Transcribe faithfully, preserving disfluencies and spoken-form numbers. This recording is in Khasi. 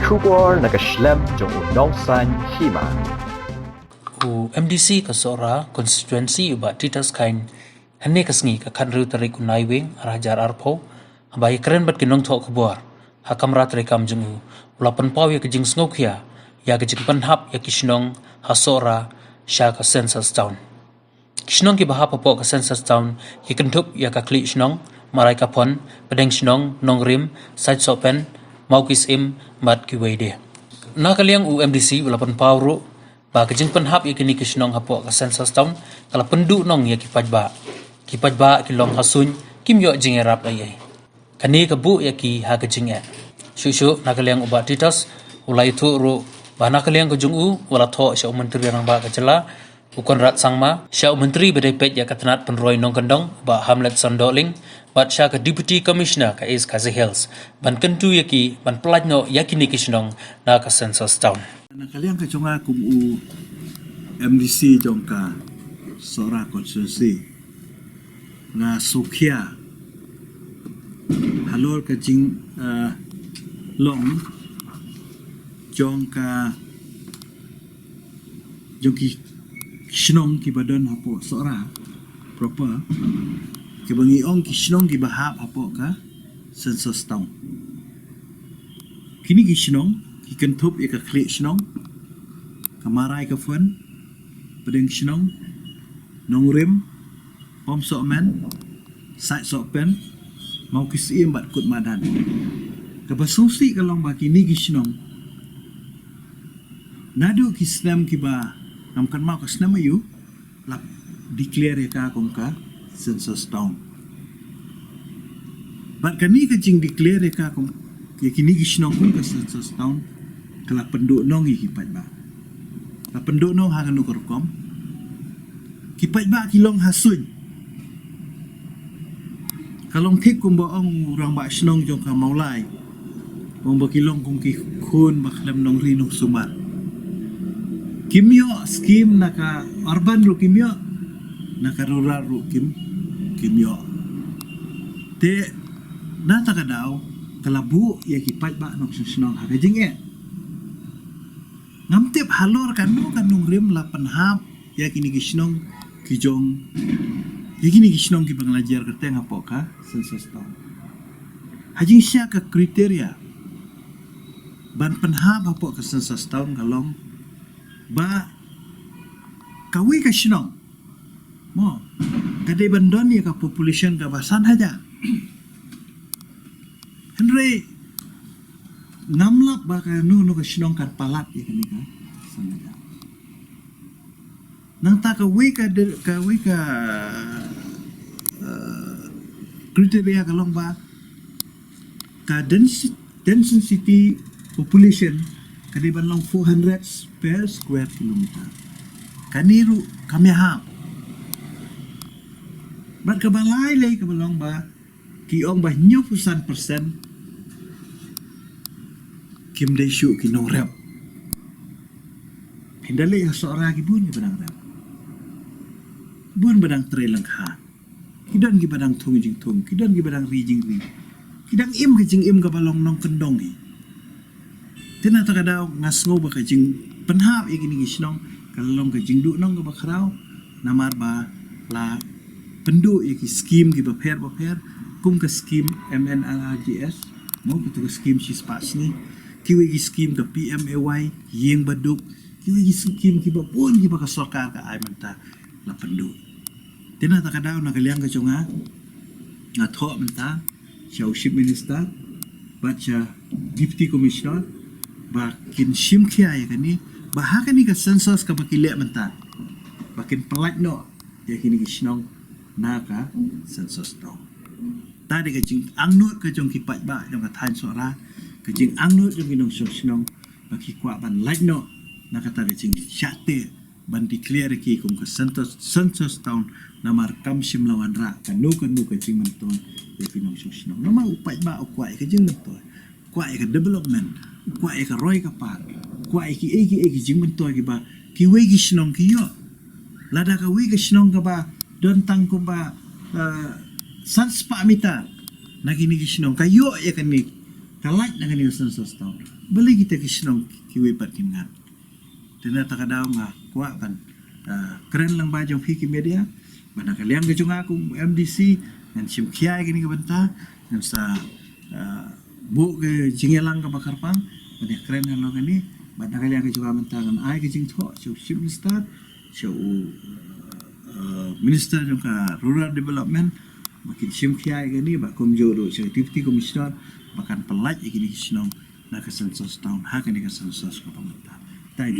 Khubor na ka shlem jong u nongsan hima. U M D C ka Sohra constituency u Bah Titus Chyne, hynne ka sngi ka khathynriew tarik u Naiwieng arhajar arphew, haba ïakren bad ki nongthoh khubor ha kamra treikam jong u, u la pynpaw ïa ka jingsngewkhia ïa ka jingpynhap ïa ki shnong ha Sohra sha ka Census Town. Ki shnong kiba hap hapoh ka Census Town ki kynthup ïa ka Khlieh Shnong, Marai Kaphon, Pdeng Shnong, Nongrim, Saitsohpen, Mawkisyiem bad kiwei de. Na ka liang u M D C u la pynpaw ruh ba ka jingpynhap ïa kine ki shnong hapoh ka Census Town ka la pynduhnong ïa ki paidbah. Ki paidbah ki long ha suiñ, kim ïoh jingïarap ei ei. Kane ka buh ïa ki ha ka jingeh. Shuh shuh na ka liang u Bah Titus u la ïathuh ruh ba na ka liang ka jong u u la thoh sha u Myntri Rangbah ka jylla u Conrad Sangma, sha u Myntri ba dei peit ïa ka tnat pynroi nongkyndong u Bah Hamletson Dohling, bad sha ka Deputy Commissioner ka East Khasi Hills ban kyntu ïa ki ban pyllait noh ïa kine ki shnong na ka Census Town. Na ka liang ka jong nga kum u M D C jong ka Sohra constituency, nga sngewkhia halor ka jing, eh, long jong ka, jong ki shnong kiba don hapoh Sohra proper, kiba ngi ong ki shnong kiba hap hapoh ka Census Town. Kine ki shnong ki kynthup ïa ka Khlieh Shnong, ka Marai Kaphon, Pdeng Shnong, Nongrim, Pom Sohmen, Saitsohpen, Mawkisyiem bad Kut Madan. Kaba sngewsih ka long ba kine ki shnong naduh ki snem kiba, ngam kynmaw ka snem aïu, la declare ïa ka kum ka Census Town. Bad kane ka jingdeclare ïa ka kum, ïa kine ki shnong kum ka Census Town ka la pynduhnong ïa ki paidbah. La pynduhnong ha kano ka rukom? Ki paidbah ki long ha suiñ. Ka long thik kumba ong u Rangbah Shnong jong ka Mawlai, ong ba ki long kum ki khun ba khlem nongri nongsumar. Kim ïoh skim na ka urban ruh kim ïoh, na ka rural ruh kim, kim ïoh. Te na kata ka daw ka la buh ïa ki paidbah nongshong shnong ha ka jingeh. Ngam tip halor kano ka nongrim la pynhap ïa kine ki shnong ki jong, ïa kine ki shnong kiba nga la jer kyrteng hapoh ka Census Town. Ha jingshisha ka criteria ban pynhap hapoh ka Census Town ka long ba kawei ka shnong, mo, ka dei ban don ïa ka population kaba san hajar. Hynrei ngam lap ba kano kano ka shnong kan palat ïa kane ka san hajar. Nangta kawei ka de-, kawei ka, eh, criteria ka long ba ka densi-, density population ka dei ban long four hundred per square kilometer. Kane ruh kam ïahap. Bad kaba lai lei kaba long ba ki ong ba hynñiewphew san percent kim dei shuh ki nongrep. Phin da leit ha Sohra ki bun kiba dang rep, bun ba dang trei lyngkha. Ki don kiba dang thung jingthung, ki don kiba dang ri jingri. Ki dang im ka jingim kaba long nongkyndong hi. Te na kata ka daw nga sngew ba ka jingpynhap ïa kine ki shnong ka la long ka jingduhnong kaba khraw, namar ba la pynduh ïa ki skim kiba pher ba pher, kum ka skim M N R R G S, mo, kata ka skim shispah sngi, kiwei ki skim ka P M A Y, ïing baduk, kiwei ki skim kiba bun kiba ka sorkar ka ai mynta la pynduh. Te na kata ka daw na ka liang ka jong nga, nga thoh mynta sha u Chief Minister bad sha Deputy Commissioner ba kin shim khia ïa kane, ba ha kane ka census kaba ki leh mynta ba kin pyllait noh ïa kine ki shnong na ka census town. Ta dei ka jingangnud ka jong ki paidbah jong ka thaiñ Sohra, ka jingangnud jong ki nongshong shnong ba ki kwah ban lait noh na kata ka jingshah teh ban declare ki kum ka census, census town, namar kam shym la wanrah kano kano ka jingmyntoi ïa ki nongshong shnong. Namar u paidbah u kwah ïa ka jingmyntoi, u kwah ïa ka development, u kwah ïa ka roi ka par, u kwah ïa kiei kiei ki jingmyntoi kiba kiwei ki shnong ki ïoh. Lada kawei ka shnong kaba don tang kumba, eh, san spah mitar na kine ki shnong ka ïoh ïa kane ka lait na kane ka census town. Balei kita ki shnong kiwei pat kin ngat? Te na kata ka daw nga kwah ban, ah, kren lang ba jong phi ki media, ba na ka liang ka jong nga kum M D C, ngan shim khia ïa kane ka bynta, ngan sa, ah, buh ka jingïalang kaba kyrpang, ban ïa kren halor kane, ba na ka liang ka jong nga mynta ngan ai ka jingthoh sha u Chief Minister, sha u, ah, Minister jong ka Rural Development, ba kin shim khia ïa kane, ba kumjuh ruh sha u Deputy Commissioner, ba kan pynlait ïa kine ki shnong na ka census town ha kane ka census kaba mynta. Te ai